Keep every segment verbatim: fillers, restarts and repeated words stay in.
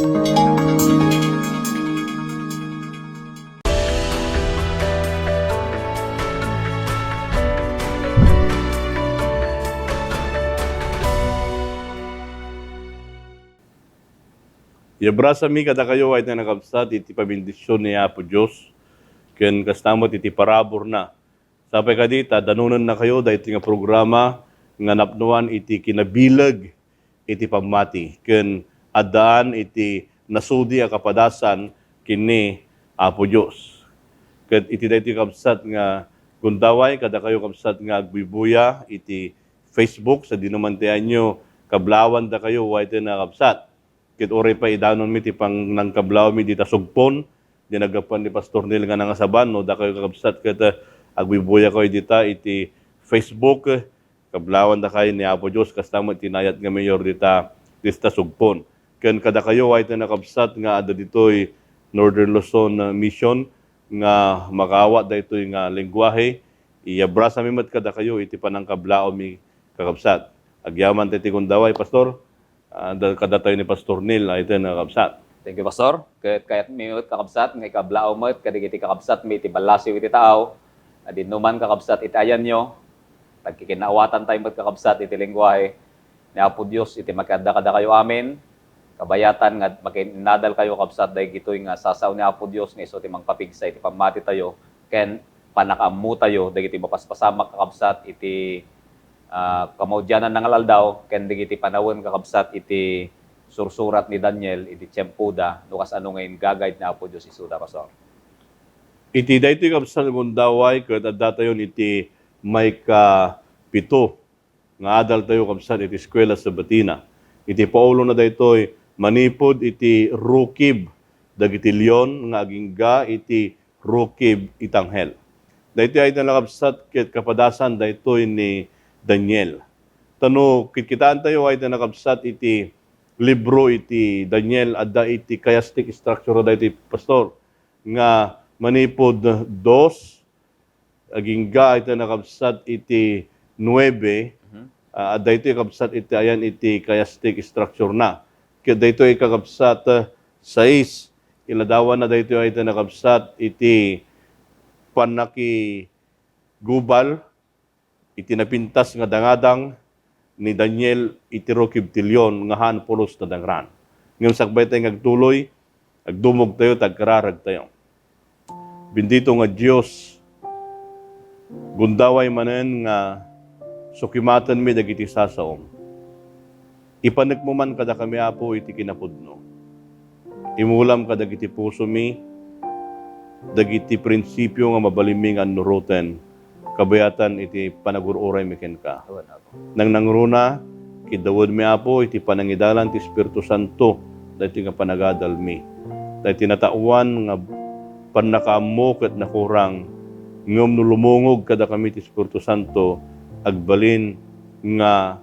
Iabrasami kadakayo, ay ti nakabsat, iti pabendision ni Apo Dios, ken kasta met iti paraburna. Sapay kadi ta danonennakayo daytoy nga programa nga napnoan iti kinabileg iti pammati ken addaan iti nasudi a kapadasan ken ni Apo Dios. Ket iti daytoy, kabsat, nga gundaway kadakayo, kabsat, nga agbuybuya iti Facebook, sadino man ti ayanyo, kablaawan dakayo, way ti nakabsat. Ket uray pay idanonmi ti panangkablawmi dita sugpon, di naggapuan ni Pastor Neil nga nangasaban, no, dakayo, kakabsat, ket, eh, agbuybuya kayo dita iti Facebook, eh, kablaawan dakayo ni Apo Dios, kasta met ti naayat nga mayor dita, dista sugpon. Ken kadakayo, way ti nakabsat nga adda ditoy Northern Luzon, eh, Mission, nga makaawat daytoy nga lengguahe, iabrasami met kadakayo iti panangkablaawmi, kakabsat. Agyaman ti gundaway, Pastor. Ah, da-, kadatayo ni Pastor Neil, ay, iti nakabsat. Thank you, Pastor. Ket kayatmi met, kakabsat, nga ikablaaw met kadagiti kakabsatmi iti ballasiw iti taaw. Adinno man, kakabsat, iti ayanyo. Tagkikinnaawatan tayo met, kakabsat, iti lengguahe ni Apo Dios iti makiadda kadakayo amin. Kabayatan nga makiinnadal kayo, kabsat, dagitoy nga sasao ni Apo Dios nga isu ti mangpapigsa iti pammati tayo ken pannakaammo tayo dagiti mapaspasamak, kakabsat, iti, ah, kamaudianan nga al-aldaw ken dagiti panawen, kakabsat, iti sursurat ni Daniel iti tiempoda, no kasano nga ingagayd ni Apo Dios isuda, Pastor. Iti daytoy, kabsat, nga gundaway, ket addatayon iti maikapito nga adaltayo, kabsat, iti Eskuela Sabatina. Iti paulona daytoy, manipud iti rukib dagiti leon nga agingga iti rukib iti anghel. Daytoy ay nakabsat ket kapadasan daytoy ni Daniel. Ta no kitkitaentayo ay nakabsat iti libro iti Daniel, adda iti chiastic structure daytoy, Pastor, nga manipud dos, agingga iti nakabsat iti nuebe, Mhm. ah, daytoy, kabsat, iti ayan iti chiastic structure na. Ket daytoy, kakabsat, ah, sais, iladawanna daytoy iti nakabsat iti pannakigubal iti napintas nga dangadang ni Daniel iti rukib ti leon nga haan pulos ti dangran. Ngem sakbay tayo nga agtuloy, agdumogtayo, ta agkararagtayo. Bendito nga Dios, gundaway manen nga sukimatenmi dagiti sasaom. Ipanekmo man kadakami, Apo, iti kinapudno. Imulam kadagiti pusomi dagiti prinsipio nga mabalinmi nga annuroten, kabayatan iti panagur-uraymi kenka. Awan, Apo. Nangnangruna, kiddawenmi, Apo, iti panangidalan ti Espiritu Santo, daytoy nga panagadalmi. Daytoy natawan nga pannakaammo ket nakurang, ngem no lumungog kadakami ti Espiritu Santo, agbalin nga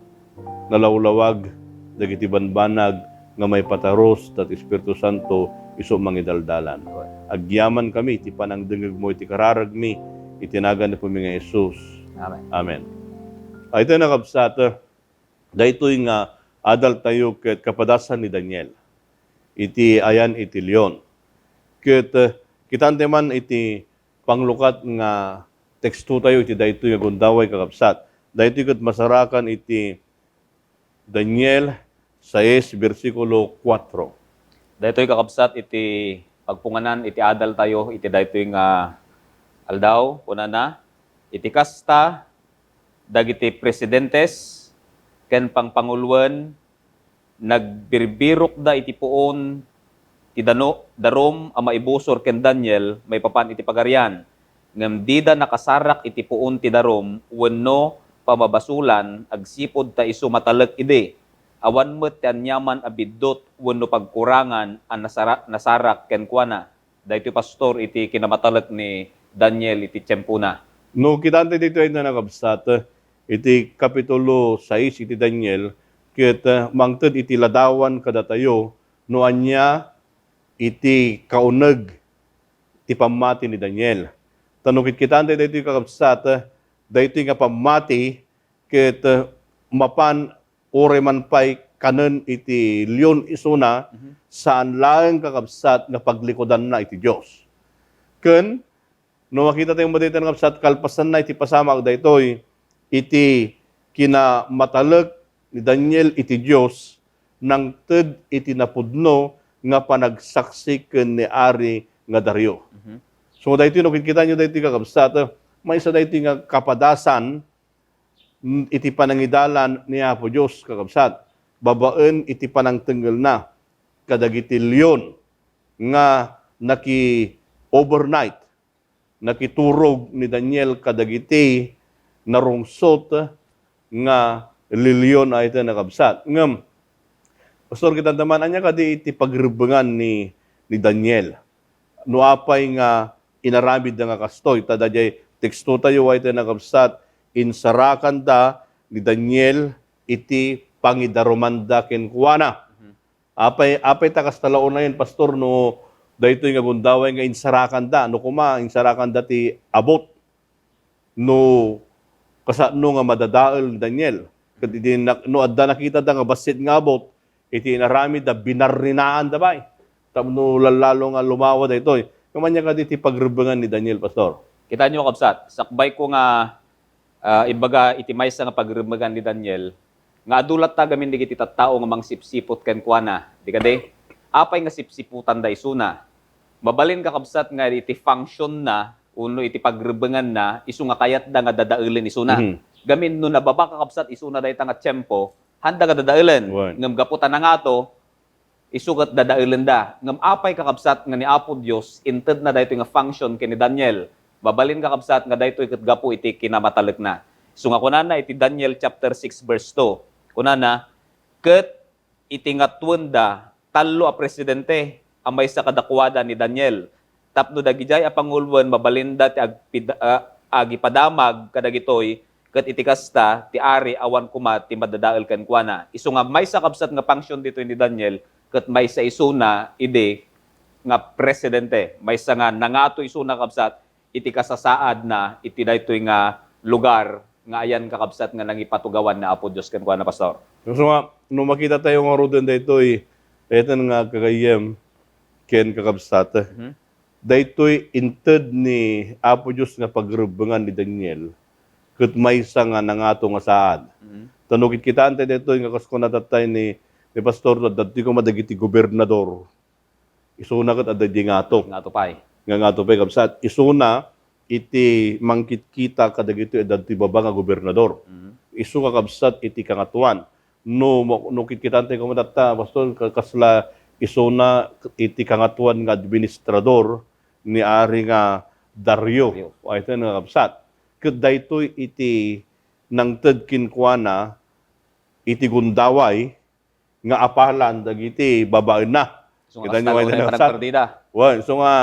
nalawlawag dagiti banbanag nga maipatarus ti Espiritu Santo isu mangidaldalan. Agyamankami iti panangdengngegmo iti kararagmi, iti nagan ni Apomi nga Jesus. Amen. Amen. Ay, iti nakabsat, daytoy nga adaltayo ket kapadasan ni Daniel iti ayan iti leon. Ket, eh, kitaentayo man iti panglukat nga tekstotayo iti daytoy nga gundaway, kakabsat. Daytoy ket masarakan iti Daniel sais, bersikulo kuatro. Daytoy, kakabsat, iti pagpunganan iti adaltayo iti daytoy nga aldaw. Kunana, iti kasta, dagiti presidentes ken pangpanguloen nagbirbirokda iti puon ti dano-, darum a maibusor ken Daniel maipapan iti pagarian, ngem dida nakasarak iti puon ti darum wenno pamabasolan agsipud ta isu matalek idi. Awan met ti aniaman a biddut wenno pagkurangan a nasara-, nasarak kenkuana. Daytoy, Pastor, iti kinamatalek ni Daniel iti tiempona. No, kitaentayo ditoy nga nakabsat, iti Kapitulo sais iti Daniel, ket, eh, mangted iti ladawan kadatayo no ania iti kauneg ti pammati ni Daniel. Ta no kitkitaentayo daytoy, kakabsat, daytoy nga pammati ket, eh, mapan uray man pay kanen iti leon isuna, Mhm. saan laeng, kakabsat, nga paglikudanna iti Dios. Ken, no makita tayo mo daytoy, kakabsat, kalpasanna iti pasamak daytoy, iti kinamatalek ni Daniel iti Dios, nangted iti napudno nga panagsaksi ken ni Ari nga Dario. Mhm. So, daytoy, no, kitkita nyo daytoy, kakabsat, maysa daytoy nga kapadasan, mm, iti panangidalan ni Apo Dios, kakabsat, babaen iti panangtengngelna kadagiti leon nga naki-overnight, nakiturog ni Daniel kadagiti narungsot nga leleon a iti nakabsat. Ngem, Pastor, kita man, ania kadi iti pagrebbengan ni, ni Daniel? No apay nga inaramidda nga kastoy, ta daydiay teksto tayo, ay tayo nakabsat, insarakanda ni Daniel iti pangidarumanda kenkuana. Mhm. Apay, apay ta kasta la unayen, Pastor, no daytoy nga gundaway nga insarakanda, no kuma, insarakanda ti abot, no kasano nga madadael ni Daniel. Ket idi nak-, no adda nakitada nga bassit nga abot, iti inaramidda, binarrinaanda pay. Tapno lallalo nga lumawa daytoy. Ngem ania kadi ti pagrebbengan ni Daniel, Pastor? Kita nyo, kabsat, sakbay ko nga, ah, ibaga iti maysa nga pagrebbengan ni Daniel, nga adu latta gamin dagiti tattao nga mangsipsipot kenkuana. Di kadi? Apay nga sipsiputanda isuna? Mabalin, kakabsat, nga iti function na, wenno iti pagrebbenganna, isu nga kayatda nga dadaelen isuna. Mhm. Gamin no nababa, kakabsat, isuna dayta nga tiempo, handa nga dadaelen. Wen. Ngem gapu ta nangato, isu ket dadaelenda. Ngem apay, kakabsat, nga ni Apo Dios intedna daytoy nga function ken ni Daniel? Mabalin, kakabsat, nga daytoy ket gapu iti kinamatalekna. Isu nga kunana iti Daniel chapter six verse two. Kunana, ket iti ngatuenda, tallo a presidente a maysa kadakuada ni Daniel. Tapno dagidiay a panguloen, mabalinda ti agpid-, a, agipadamag kadagitoy, ket iti kasta, ti ari awan koma ti madadael kenkuana. Isu nga maysa, kabsat, nga function ditoy ni Daniel, ket maysa isuna idi nga presidente, maysa nga nangato isuna, kabsat, iti kasasaadna iti daytoy nga lugar nga ayan, kakabsat, nga nangipatugawan ni Apo Dios kenkuana, Pastor. So nga, no makita tayo ngaruden daytoy, daytoy nga kagayyem ken kakabsat, Mhm. daytoy inted ni Apo Dios nga pagrebbengan ni Daniel, ket maysa nga nangato nga saad. Mhm. Ta no kitkitaen tayo daytoy nga kas kunatattay ni, ni Pastor, no, daytoy koma dagiti gobernador. Isuna ket adda di ngato. Ngato pay. Nga ngato pay, kabsat. Isuna iti mangkitkita kadagitoy adda ti baba nga gobernador. Mhm. Isu nga, kabsat, iti kangatoan. No, no kitkitaen tayo koma tatta, Pastor, ka-, kasla isuna iti kangatoan nga administrador ni Ari nga Dario. Dario. Ay, ito nga, kabsat. Ket daytoy iti nangted kenkuana iti gundaway nga apalan dagiti babaenna. So, Kita nyo, kasta nga iti nga panagperdida. Wen, so nga,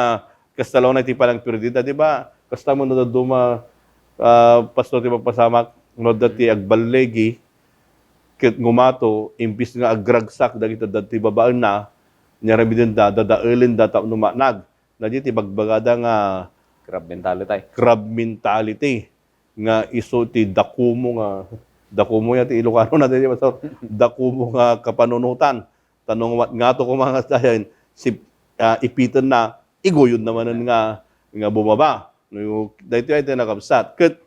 kasta la unay ti panagperdida, di ba? Kasta mo no dadduma, ah, Pastor, ti mapasamak, no, dati Mm. agballigi, ket ngumato, imbis nga agragsak dagiti, dagiti babaenna, nia ramidenda, dadaelenda tapno manag. Dagiti bagbagada nga Crab mentality. Crab mentality. Nga isu ti dakumo nga, dakumo ya ti Ilocano na, di ba? So, dakumo nga kapanunotan. Ta no mat-, ngato koma nga dayan, si, ah, ipitenna, iguyod na manen nga, nga bumaba. No, daytoy ay ti nakabsat. Ket,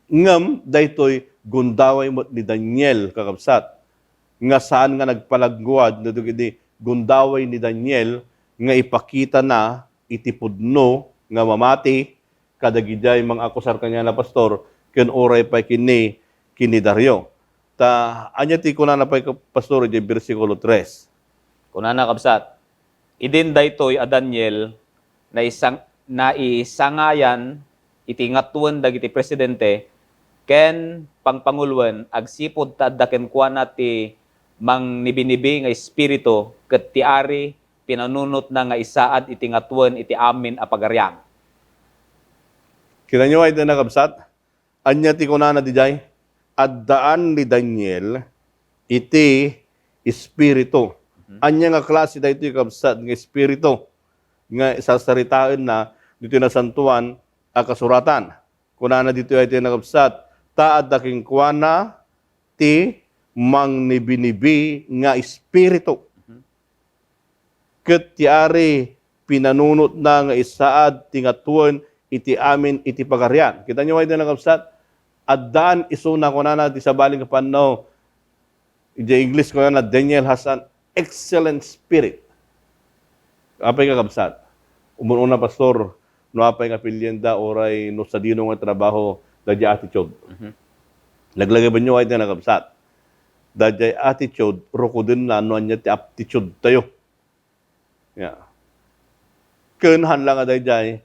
ngem daytoy gundaway met ni Daniel, kakabsat, nga saan nga nagpalagguad no dagiti gundaway ni Daniel nga ipakitana iti pudno nga mamati kadagidiay mangakusar kaniana, Pastor, ken uray pay ken ni, ken ni Dario. Ta ania ti kunana pay, Pastor, iti bersikulo tres? Kunana, kabsat, idin daytoy a Daniel, naisang-, naisangayan iti ngatuen dagiti presidente ken pangpanguloen agsipud ta adda kenkuana ti mangnibinibi nga espiritu ket ti ari pinanunotna nga isaad iti ngatuen iti amin a pagarian. Kita nyo, ay, nakabsat? Ania ti kunana didiay? Addaan ni Daniel iti espiritu. Mhm. Ania nga klase daytoy, kabsat, nga espiritu nga sarsaritaenna ditoy Nasantoan a Kasuratan? Kunana ditoy, ay, ti nakabsat, ta adda kenkuana ti mangnibinibi nga espiritu. Mhm. Ket ti ari pinanunotna nga isaad ti ngatuen iti amin iti pagarian. Kitaenyo, ay, kakabsat, addaan isuna, kunana, ti sabali nga panno, iti English, kunana, "Daniel has an excellent spirit." Apay, kakabsat? Umun-una, pastor, no apay nga pilienda, uray no sadino nga trabaho, daydiay attitude. Mhm. Laglagipenyo, ay, kakabsat. Daydiay attitude, rukodenna no ania ti aptitude tayo. Ya. Ken haan la nga daydiay,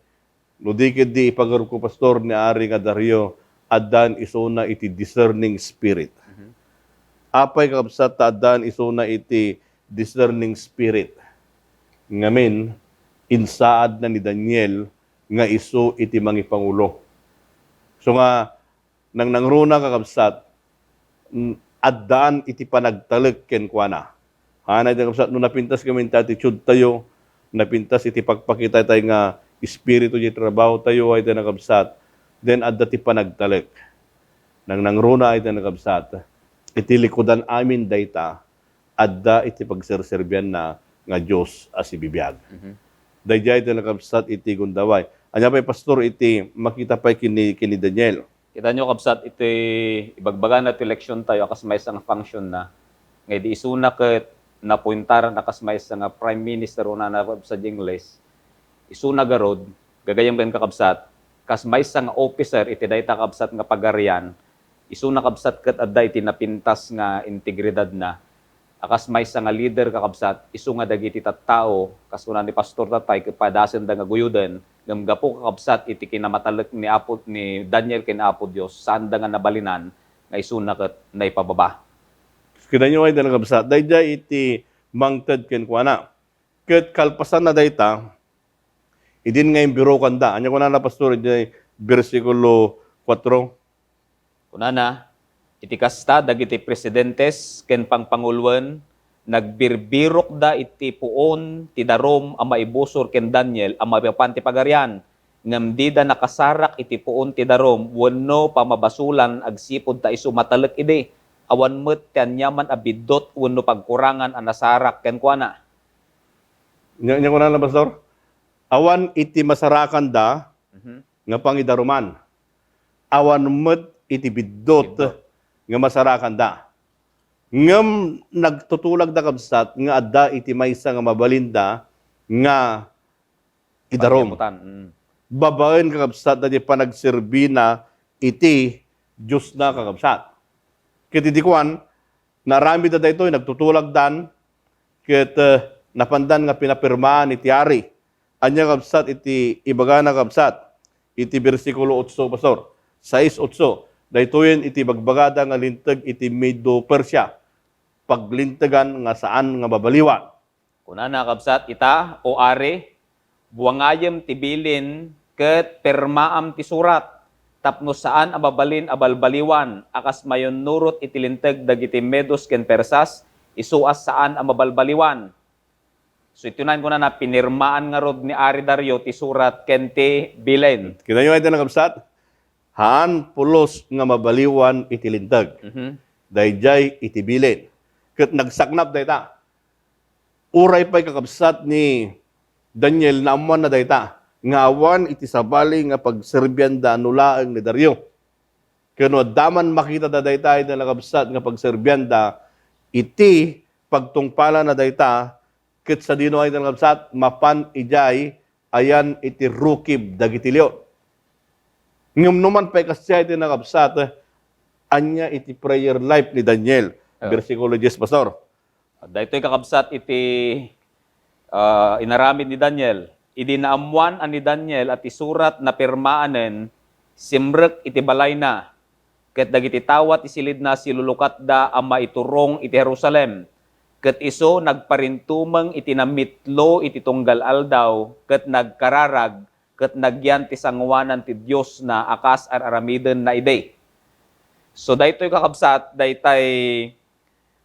no di ketdi ipagarupko, pastor, ni Ari nga Dario, addaan isuna iti discerning spirit. Mhm. Apay, kakabsat, ta addaan isuna iti discerning spirit? Ngamin, insaadna ni Daniel nga isu iti mangipangulo. So nga, nangnangruna, kakabsat, n-, addaan iti panagtalek kenkuana. Haan, ay, kakabsat, no napintas ngamin ti attitude tayo, napintas iti pagpakita tayo nga espiritu iti trabaho tayo, ay, kakabsat, then adda ti panagtalek. Nangnangruna, ay, kakabsat, iti likudan amin dayta, adda iti pagserserbianna nga Dios a sibibiag. Mhm. Daydiay ti nakabsat iti gundaway. Ania pay, pastor, iti makita pay ken ni, ken ni Daniel? Kitaenyo, kabsat, iti ibagbagana ti leksion tayo a kas maysa nga function na, nga idi isuna ket napuentaran a kas maysa nga prime minister, kunana, kabsat, English, isuna garud, gagayyem ken, kakabsat, kas maysa nga officer iti dayta, kabsat, nga pagarian, isuna, kabsat, ket adda iti napintas nga integridadna. A kas maysa nga leader, kakabsat, isu nga dagiti tattao, kas kuna ni Pastor Tatay, ket padasenda nga guyoden, ngem gapu, kakabsat, iti kinamatalek ni Apo, ni Daniel ken Apo Dios, saanda nga nabalinan nga isuna ket naipababa. Kitaenyo, ay, kakabsat, daydiay iti mangted kenkuana. Ket kalpasanna dayta, idin nga imbirokanda. Ania kunana, Pastor, idiay bersikulo kuatro? Kunana, iti kasta, dagiti presidentes ken pangpanguloen nagbirbirokda iti puon ti darum a maibusor ken Daniel a maipapan ti pagarian, ngem dida nakasarak iti puon ti darum wenno pamabasolan agsipud ta isu matalek idi. Awan met ti aniaman a biddut wenno pagkurangan a nasarak kenkuana. Nia, nia kunana, Pastor? Awan iti masarakanda Mhm. nga pangidaruman. Awan met iti biddut Biddut. nga masarakanda. Ngem nagtutulagda, kabsat, nga adda iti maysa nga mabalinda nga idarum. Pagyamutan, mm. Babaen, kakabsat, daydi panagserbina iti Diosna, kakabsat. Ket idi kuan, naaramidda daytoy, nagtutulagdan, ket, eh, napandan nga pinapirmaan iti ari. Ania, kabsat, iti ibagana, kabsat, iti bersikulo otso, Pastor? Sais otso. Daytoyen iti bagbagada nga linteg iti Medo-Persia, paglintegan nga saan nga mabaliwan. Kunana, kabsat, ita, O ari, buangayem ti bilin ket pirmaam ti surat, tapno saan a mabalin a balbaliwan a kas mayunnurot iti linteg dagiti Medos ken Persas, isu a saan a mabalbaliwan. So, iti unayen, kunana, pinirmaan ngarud ni Ari Dario ti surat ken ti bilin. Kitaenyo, ay, kakabsat, haan pulos nga mabaliwan iti linteg. Mhm. Daydiay iti bilin. Ket nagsaknap dayta. Uray pay, kakabsat, ni Daniel, naammoanna dayta, nga awan iti sabali nga pagserbianda no laeng ni Dario. Ken no adda man makitada dayta iti nakabsat nga pagserbianda iti pagtungpalanna dayta, ket sadino ay nakabsat? Mapan idiay ayan iti rukib dagiti leon. Ngem no man pay kasdiay ti nakabsat, ania iti prayer life ni Daniel? Oh. Bersikulo dies, Pastor. Daytoy kakabsat iti, ah, inaramid ni Daniel. Idi naammoan a ni Daniel a ti surat napirmaanen, simrek iti balayna, ket dagiti tawa ti silidna silulukatda a maiturong iti Jerusalem. Ket isu nagparintumeng iti namitlo iti tunggal aldaw, ket nagkararag, ket nagyan ti sangoanan ti Diosna a kas ar-aramidenna idi. So, daytoy, kakabsat, daytay,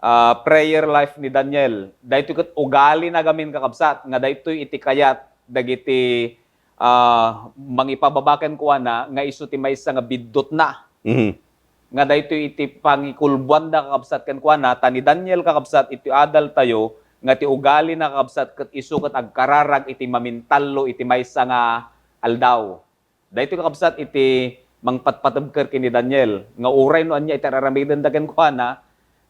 ah, prayer life ni Daniel. Daytoy ket ugalina gamin, kakabsat, nga daytoy iti kayat dagiti, ah, mangipababa kenkuana nga isu ti maysa nga biddutna. Mhm. nga daytoy iti pangikulbuanda, kakabsat, kenkuana, ta ni Daniel, kakabsat, iti adaltayo nga ti ugalina, kakabsat, ket isu ket agkararag iti mamintallo iti maysa nga aldaw. Daytoy, kakabsat, iti mangpatpatebker ken ni Daniel nga uray no ania iti ar-aramidenda kenkuana,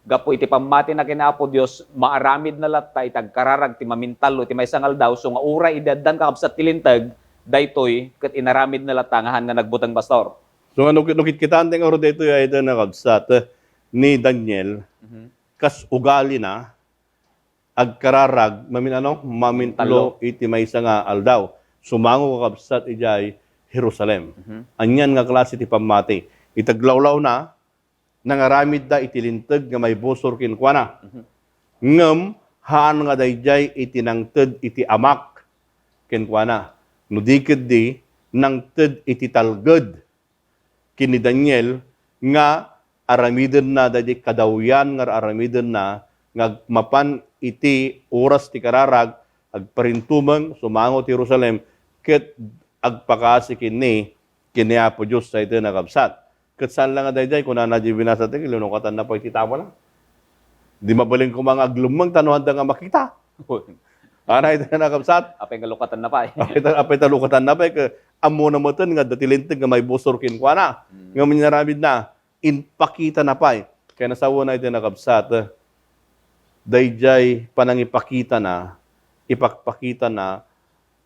gapu iti pammatina ken Apo Dios, maaramidna latta iti agkararag ti mamintallo iti maysa nga aldaw, so nga uray idi addan, kakabsat, ti linteg, daytoy ket inaramidna latta nga haan nga nagbuteng, Pastor. So, nga no, no kitkitaen ti ngarud daytoy ay iti nakabsat, eh, ni Daniel, Mhm. kas ugalina, agkararag, mamin-, ano, mamintlo Tallo. iti maysa nga aldaw. Sumango, kakabsat, idiay Jerusalem. Mhm. Anian nga klase ti pammati? Iti aglawlawna, nangaramidda iti linteg nga maibusor kenkuana. Mhm. Ngem haan nga daydiay iti nangted iti amak kenkuana. No di ketdi, nangted iti talged ken ni Daniel nga aramidenna daydi kadawyan nga aramidenna nga agmapan iti oras ti kararag, agparintumeng, sumango ti Jerusalem, ket agpakaasi kenni, ken ni Apo Dios, daytoy nakabsat. Ket saan la nga daydiay, kunana di binasa ti, linukatanna pay ti tabana. Di mabalin koma nga aglemmeng ta no adda nga makita. Ana iti nakabsat. Apay nga lukatanna pay. Apay ta, apay ta lukatanna pay, ket ammona metten nga adda ti linteg nga maibusor kenkuana. Mm. Ngem inaramidna, impakitana pay. Kayat a sawen iti nakabsat, daydiay panangipakitana, ipakpakitana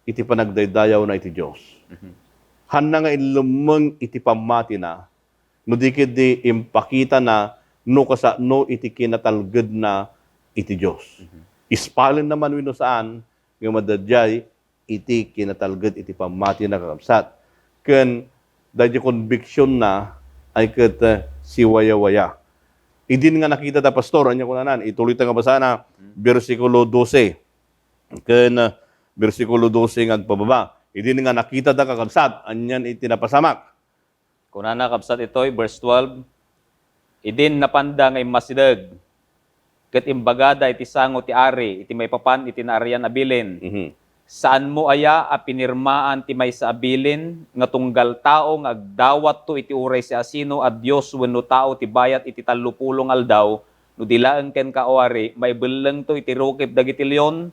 iti panagdaydayawna iti Dios. Mhm. Haanna nga inlemmeng iti pammatina, no di ketdi impakitana no kasano iti kinatalgedna iti Dios. Mhm. Ispalenna man wenno saan, ngem adda diay iti kinatalged iti pammatina, kakabsat. Ken daydi convictionna ay ket, eh, siwayawaya. Idin nga nakitada, Pastor, ania kunanan? Ituloyta nga basana, Hmm. bersikulo dose. Ken, eh, bersikulo dose nga agpababa. Idin nga nakitada, kakabsat, anian iti napasamak? Kunana, kabsat, itoy, verse twelve, "Idin napanda nga immasideg, ket imbagada iti sango ti ari iti maipapan iti naarian a bilin, Mhm. Saanmo aya a pinirmaan ti maysa a bilin nga tunggal tao nga agdawatto iti uray siasino a dios wenno tao ti bayat iti tallopulo nga aldaw? No di laeng kenka, O ari, maibellengto iti rukib dagiti leon."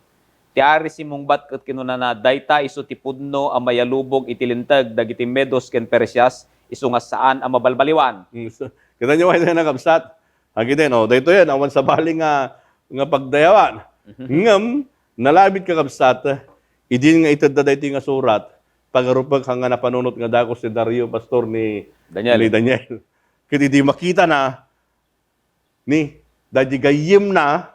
Ti ari simmungbat ket kinunana, "Dayta isu ti pudno a mayalubog iti linteg dagiti Medos ken Persias, isu nga saan a mabalbaliwan." Mm, so, kita nyo, ay, nakabsat. Agiden, oh, daytoy yan, awan sabali nga, nga pagdayawan. Mhm. Ngem, nalabit, kakabsat, idin nga itedda daytoy nga surat, pagarupek nga napanunot nga dakes ni Dario, Pastor, ni, Daniel. Ni Daniel. Ket idi makitana, ni, daydi gayyemna,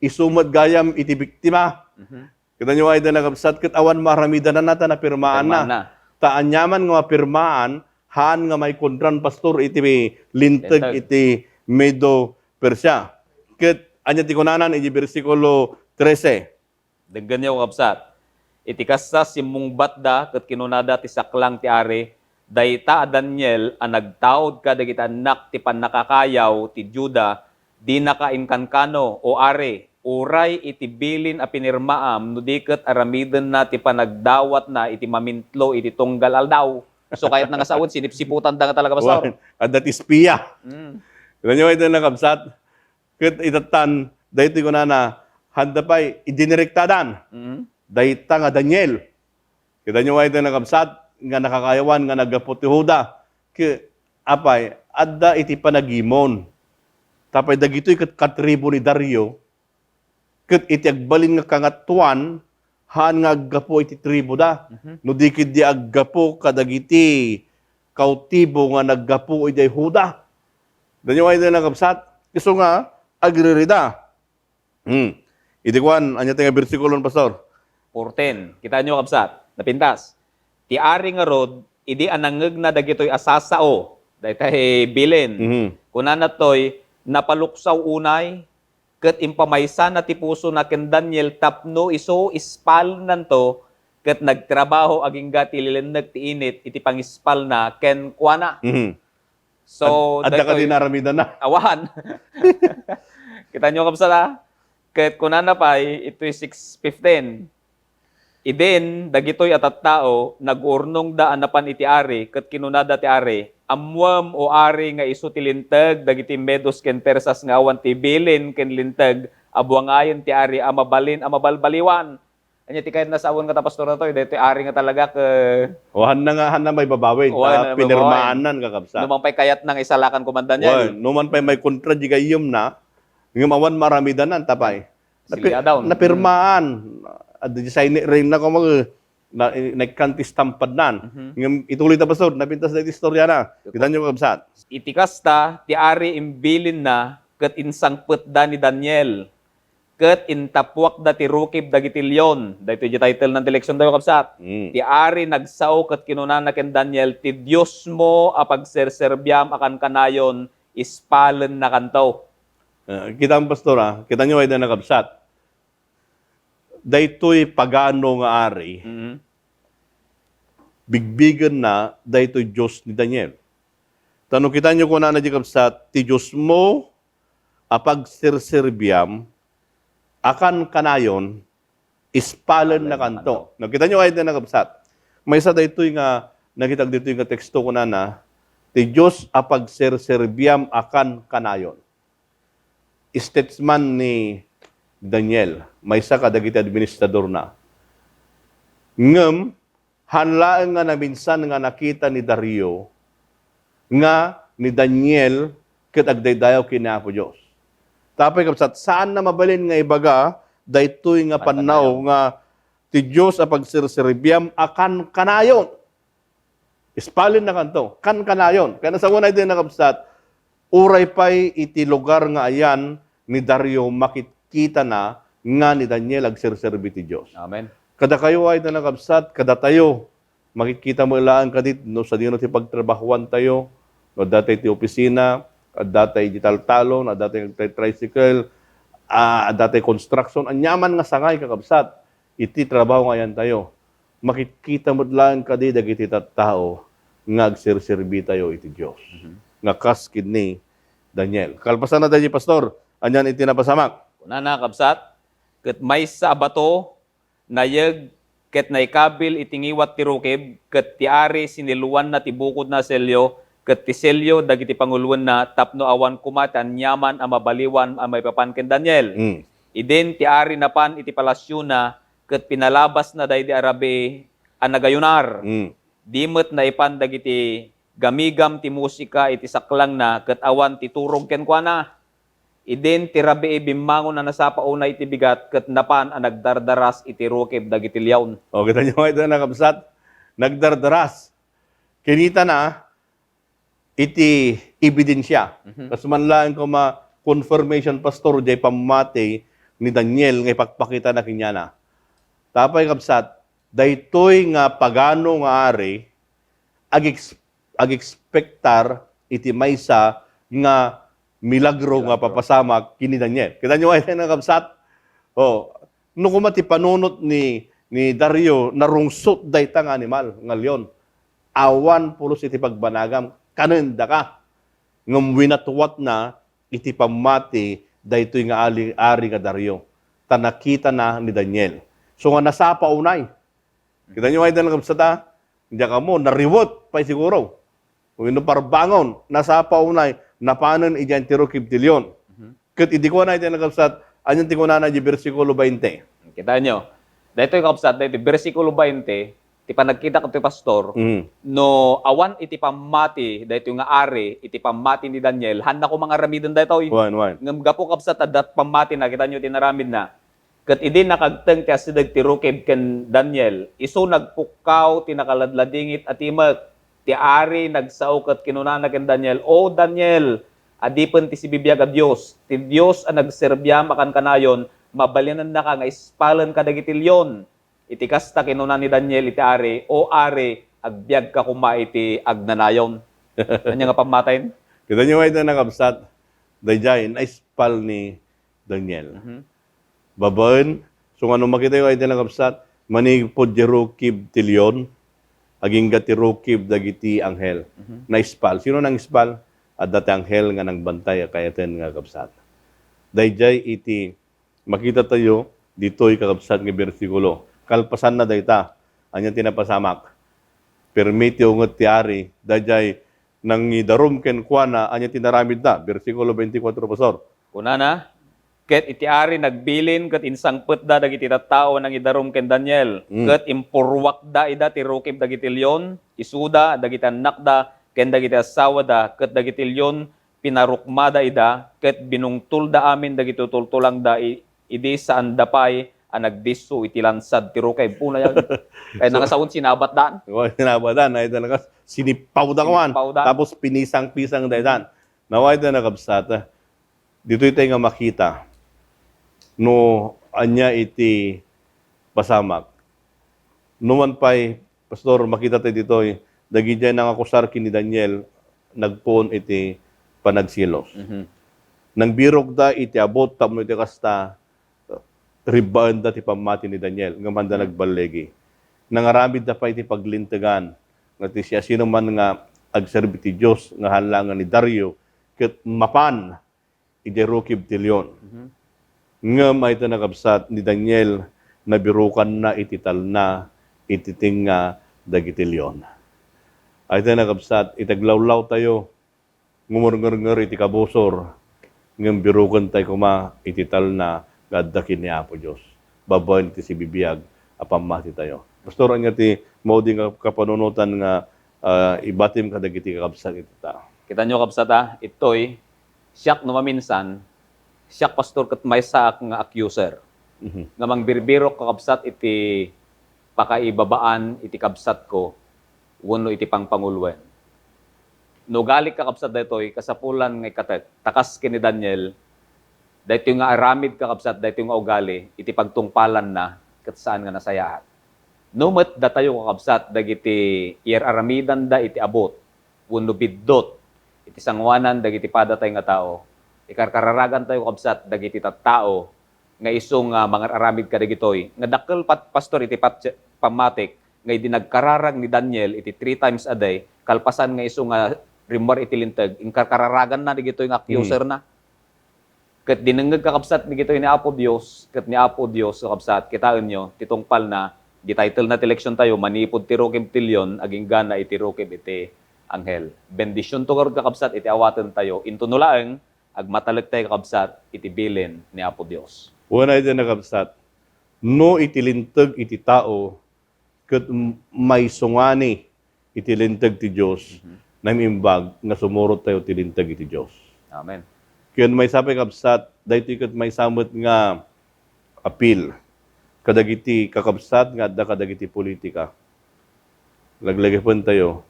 isu met gayam iti biktima. Mhm. Kita nyo, ay, da nakabsat, ket awan maaramidanna ta napirmaanna. Pirmaanna. Ta aniaman nga mapirmaan, haan nga maikontra, Pastor, iti linteg Linteg. iti Medo Persia. Ket ania ti kunanan iti bersikulo trese? Denggenyo, kabsat. Iti kasta, simmungbatda ket kinunada ti saklang ti ari, "Dayta a Daniel a nagtaud kadagiti annak ti pannakakayaw ti Juda, dinaka inkankano, O ari, uray iti bilin a pinirmaam, no di ket aramidenna ti panagdawatna iti mamintlo iti tunggal aldaw." So, kayatna nga sawen, sinipsiputanda nga talaga, Pastor. Wan, adda ti espiya. Mm. Kita nyo, iti nakabsat. Ket itattan, daytoy kunana, handa pay, idinirektadan. Mm. Dayta nga Daniel. Kita nyo, ay, nakabsat, nga nakakayawan nga naggapu ti Juda. Ke, apay, adda iti panagimon. Tapay dagitoy ket katribu ni Dario, ket iti agbalin nga kangatoan, haan nga aggapu iti tribuda. Mhm. No di ketdi aggapu kadagiti kautibo nga naggapu idiay Juda. Daniel, ay, nakabsat, isu nga agririda. Hmm. Idi kuan, ania ti nga bersikulo, Pastor? Fourteen. Kita nyo, kabsat. Napintas. Ti ari ngarud, idi anangngegna dagitoy a sasao, daytay bilin. Mhm. Kunana toy, napaluksaw unay, ket impamaysana ti pusona ken Daniel tapno isu ispalennanto, ket nagtrabaho agingga ti lilenneg ti init iti pangispalna kenkuana. Mhm. So, ad-, adda daytoy kadi naaramidanna? Awan. Kita nyo, kabsat, a? Ket kunana pay, itoy six fifteen, "Idin, dagitoy a tattao, nagurnongda a napan iti ari, ket kinunada ti ari, Ammoem, O ari, nga isu ti linteg dagiti Medos ken Persas nga awan ti bilin ken linteg a buangayen ti ari a mabalin a mabalbaliwan. Ania ti kayatna sawen nga ta, Pastor, daytoy? Daytoy ari nga talaga ke O, hanna nga, hanna maibabawen, O, ta hanna maibabawen. Pinirmaannan, kakabsat. Numan pay kayatna nga isalakan koma ni Daniel. Wen, numan pay maikontra di gayyemna, ngem awan maaramidanan, ta pay. Napi-, Siliadaw. Napirmaan. Adi say ni, rin na kung mag-, na, naikkan ti stampad nan. Mhm. Ngem ituloy ta, Pastor, napintas na iti istorya na. Kita nyo, kakabsat. Iti kasta, ti ari imbilinna ket insangpetda ni Daniel. Ket intappuakda ti rukib dagiti leon. Daytoy di title nan ti leksion tayo, kabsat. Mm. Ti ari nagsao ket kinunana ken Daniel, "Ti Diosmo a pagserserbiam a kankanayon, ispalennakanto." Ah, kita mo, Pastor, ah. Kita nyo, ay na, kabsat. Daytoy pagano nga ari, Mm. bigbigenna daytoy Dios ni Daniel. Ta no kita nyo kunana di, kabsat, "Ti Diosmo a pagserserbiam a kankanayon, ispalennakanto." Nakita nyo, ay na, kabsat. Maysa daytoy nga nakita ditoy nga teksto, kunana, "Ti Dios a pagserserbiam a kankanayon." Statesman ni Daniel, maysa kadagiti administradorna. Ngem, haan laeng nga naminsan nga nakita ni Dario nga ni Daniel ket agdaydayaw ken ni Apo Dios. Tapay, kabsat, saanna mabalin nga ibaga daytoy nga pannao nga ti Dios a pagserserbiam a kankanayon. Ispalennakanto, kankanayon. Kaya nasawan ay din, nakabsat, uray pay iti lugar nga ayan ni Dario, makitkitana nga ni Daniel agserserbi ti Dios. Amen. Kadakayo ay da, nakabsat, kadatayo, makitkita mo laeng kadit no sadino ti pagtrabahuan tayo, no adda tay ti opisina, adda tay digital talon, adda tay nagtay tricycle, ah, adda tay construction, aniaman nga sangay, kakabsat, iti trabaho nga ayan tayo. Makitkita met laeng kadi dagiti tattao nga agserserbi tayo iti Dios. Mhm. Nga kas ken ni Daniel. Kalpasan na daydi, Pastor, anian iti napasamak? Kunana, kabsat, ket maysa a bato nayeg ket naikabil iti ngiwat ti rukib, ket ti ari siniluanna ti bukodna a selyo, ket ti selyo dagiti panguloenna, tapno awan koma ti aniaman a mabaliwan a maipapan ken Daniel. Mm. Idin ti ari napan iti palasiona, ket pinalabasna daydi a rabii a nagayunar. Mm. Di met naipan dagiti gamigam ti musika iti saklangna, ket awan ti turog kenkuana. Idin ti rabii bimmangon a nasapa unay iti bigat, ket napan a nagdardaras iti rukib dagiti leon. O, kita nyo, ito na, kabsat. Nagdardaras. Kinitana iti ebidensia. Mhm. Kas man laeng koma confirmation, Pastor, jay pammati ni Daniel nga ipakpakitana kaniana. Tapay, kabsat, daytoy nga pagano nga ari, ag-ex-, ag-expectar iti maysa nga milagro nga Milagro. Papasamak ken ni Daniel. Kita nyo ay, nga kabsat? O, no koma ti panunot ni, ni Dario, narungsot dayta nga animal, nga leon. Awan pulos iti pagbanagam, kanen daka. Ngem winatwatna iti pammati daytoy nga ali-, ari nga Dario. Ta nakitana ni Daniel. So nga nasapa unay. Kita nyo ay, nga kabsat, a? Diak ammo, nariwet pay siguro. Wenno parbangon, nasapa unay, napanen idiay ti rukib ti leon. Mhm. Ket idi kuana iti, nga kabsat, anian ti kunana iti bersikulo bainte? Kita nyo. Daytoy, kabsat, daytoy bersikulo bainte, ti panagkita kadto, Pastor, Mm. no awan iti pammati daytoy nga ari, iti pammati ni Daniel, hanna koma nga aramiden daytoy. Wen, wen. Ngem gapu, kabsat, adda pammati na, kita nyo ti naramidna. Ket idi nakagteng ti asideg ti rukib ken Daniel, isu nagpukkaw ti nakaladladingit a timek. Ti ari nagsao ket kinunana ken Daniel, "O Daniel, adipen ti sibibiag a Dios, ti Dios a nagserbiam a kankanayon, mabalinennaka nga ispalen kadagiti leon." Iti kasta, kinuna ni Daniel iti ari, "O ari, agbiagka koma iti agnanayon." Ania nga pammati? Kita nyo, ay, nakabsat, daydiay, naispal ni Daniel. Mhm. Babaen, so nga no makitayo ay ti nakabsat, manipud ti rukib ti leon, agingga ti rukib dagiti anghel. Mhm. Naispal. Sino nang ispal? Adda ti anghel nga nangbantay a kayaten nga kabsat. Daydiay iti makita tayo ditoy kakabsat nga bersikulo. Kalpasanna dayta, ania ti napasamak? Permi ti unget ti ari, daydiay nangidarum kenkuana, ania ti naramidda? Bersikulo twenty-four, Pastor. Kunana, ket iti ari nagbilin ket insangpetda dagiti tattao nangidarum ken Daniel, Mm. ket impurruakda ida ti rukib dagiti leon, isuda, dagiti annakda, ken dagiti assawada, ket dagiti leon pinarukmada ida, ket binungtolda amin dagiti tultulangda i-, idi saanda pay a nagdisso iti lansad ti rukib. Puna yan. Kaya So, nangasaon, sinabatdan. Wa, sinabatdan. Ay, talaga, sinippawda kuman. Sinippawda. Tapos pinisang-pisang daytan. Naway ta nakabsat, ditoy tayo nga makita no ania iti pasamak. Numan pay, Pastor, makita tayo ditoy, dagidiay nangakusar ken ni Daniel, nagpuon iti panagselos. Mhm. Nangbirokda iti abut tapno iti kasta, ribbaenda ti pammati ni Daniel, ngem anda Hmm. nagballigi. Nangaramidda pay iti paglintegan, nga ti siasinoman nga agserbi ti Dios nga hallangen ni Dario, ket mapan idiay rukib ti leon. Mhm. Ngem ay ta nakabsat ni Daniel, nabirukanna iti talna iti tengnga dagiti leon. Ay ta nakabsat, iti aglawlawtayo, ngumurngernger iti kabusor, ngem birukentayo koma iti talna nga adda ken ni Apo Dios, babaen iti sibibiag a pammatitayo. Pastor, ania ti maudi nga kapanunotan nga, ah, ibatim kadagiti kakabsat iti tao? Kitanyo, kabsat, a, ittoy, siak no maminsan, siak, Pastor, ket maysaak nga accuser. Mhm. Nga mangbirbirok, kakabsat, iti pakaibabaan iti kabsatko wenno iti pangpanguloen. No ugalik, kakabsat, daytoy, kasapulan nga ikkatek, ta kas ken ni Daniel, daytoy nga aramid, kakabsat, daytoy nga ugali, iti pagtungpalanna, ket saan nga nasayaat. No met datayo, kakabsat, dagiti iyar-aramidanda iti abut, wenno biddut, iti sangoanan dagiti padatay nga tao, ikarkararagantayo, kakabsat, dagiti tattao nga isu nga mangar-aramid kadagitoy. Nga dakkel, pat-, Pastor, iti pat-, pammatik, nga idi nagkararag ni Daniel iti three times a day, kalpasan nga isu nga rimmuar iti linteg, inkarkararaganna dagitoy nga accuser-na. Ket dinengngeg, kakabsat, dagitoy ni Apo Dios, ket ni Apo Dios, kakabsat, kitaenyo, ti tungpalna, di title-na ti leksiontayo, Manipud ti Rukib ti Leon, agingga na iti rukib iti anghel. Bendisionto ngarud, kakabsat, iti awatentayo. Intono laeng, agmatalektayo, kakabsat, iti bilin ni Apo Dios. Wen ay da, nakabsat, no iti linteg iti tao, ket m-, maisungani iti linteg ti Dios, Mhm. naimbag nga sumurot tayo ti linteg iti Dios. Amen. Ken maysa pay, kabsat, daytoy ket maysa met nga apil kadagiti kakabsat nga adda kadagiti politika. Laglagipen tayo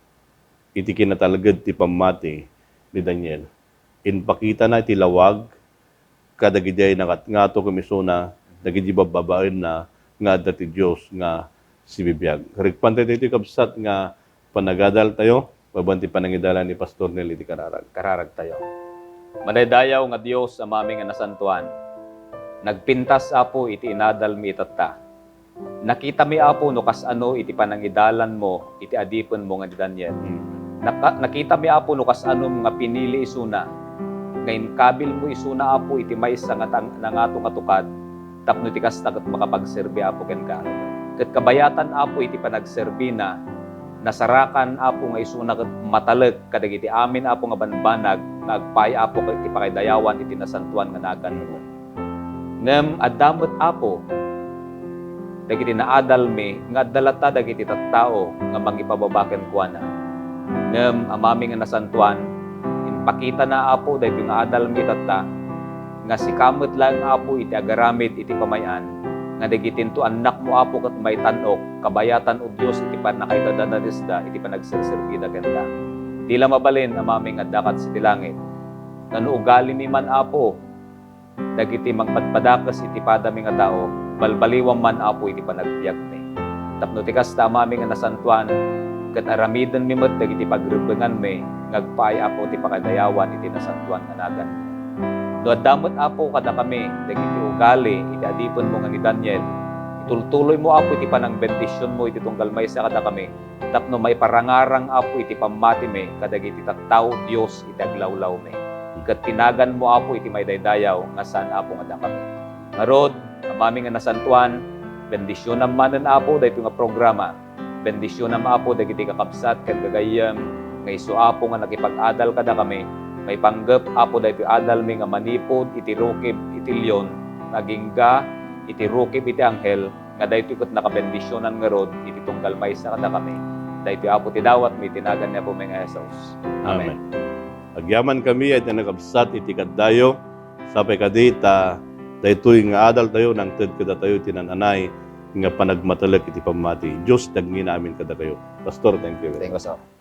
iti kinatalged ti pammati ni Daniel. Impakitana iti lawag kadagidiay nangatngato ken isuna dagiti babbabaenna nga adda ti Dios nga sibibiag. Rikpan tayo ditoy, kabsat, nga panagadal tayo, babaen ti panangidalan ni Pastor Nel iti kararag. Kararag tayo. Madaydayaw nga Dios, Amami nga nasantoan, nagpintas, Apo, iti inadalmi itatta. Nakitami, Apo, no kasano iti panangidalanmo iti adipenmo nga ni Daniel. Mm. Naka-, nakitami, Apo, no kasano nga pinili isuna, nga inkabilmo isuna, Apo, iti maysa nga tang-, nangato nga tukad, tapno iti kasta ket makapagserbi, Apo, kenka. Ket kabayatan, Apo, iti panagserbina, nasarakan, Apo, nga isuna ket matalek kadagiti amin, Apo, nga banbanag nga agpaay, Apo, ket iti pakaidayawan iti nasantoan nga naganmo. Ngem adda met, Apo, dagiti naadalmi nga adda latta dagiti tattao nga mangipababa kenkuana. Ngem, Amami nga nasantoan, impakitana, Apo, daytoy nga adalmi tatta, nga sika met laeng, Apo, iti agaramid iti pamay-an, nga dagitinto annakmo, Apo, ket maitan-ok, kabayatan, O Dios, iti pannakaitedda ti darisda iti panagserserbida kenka. Di la mabalin, Amami nga addakat siti langit, nga no ugalimi man, Apo, dagiti mangpadpadakes iti padami nga tao, balbaliwam man, Apo, iti panagbiagmi. Tapno ti kasta, Amami nga nasantoan, ket aramidenmi met dagiti pagrebbenganmi nga agpaay, Apo, ti pakadayawan iti nasantoan nga naganmo. No adda met, Apo, kadakami dagiti ugali iti adipenmo nga ni Daniel, itultuloymo, Apo, iti panangbendisionmo iti tunggal maysa kadakami, tapno maiparangarang, Apo, iti pammatimi kadagiti tattao, Dios, iti aglawlawmi. Ket ti naganmo, Apo, iti maidaydayaw nga saan, Apo, nga dakami. Ngarud, Amami nga nasantoan, bendisionam manen, Apo, daytoy nga programa. Bendisionam, Apo, dagiti kakabsat ken gagayyem nga isu, Apo, nga nakipag-adal kadakami, maipanggep, Apo, daytoy adalmi nga manipud iti rukib iti leon, nga agingga iti rukib iti anghel, nga daytoy ket nakabendisionan ngarud iti tunggal maysa kadakami. Daytoy, Apo, ti dawatmi iti nagan ni Apomi nga Jesus. Amen. Amen. Agyamankami a nakabsat iti kaddayo, sapay kadi ta daytoy nga adaltayo, nangted kadatayo iti naan-anay nga panagmatalek iti pammati. Dios ti agnina amin kadakayo. Pastor, thank you very much. Thank you, sir.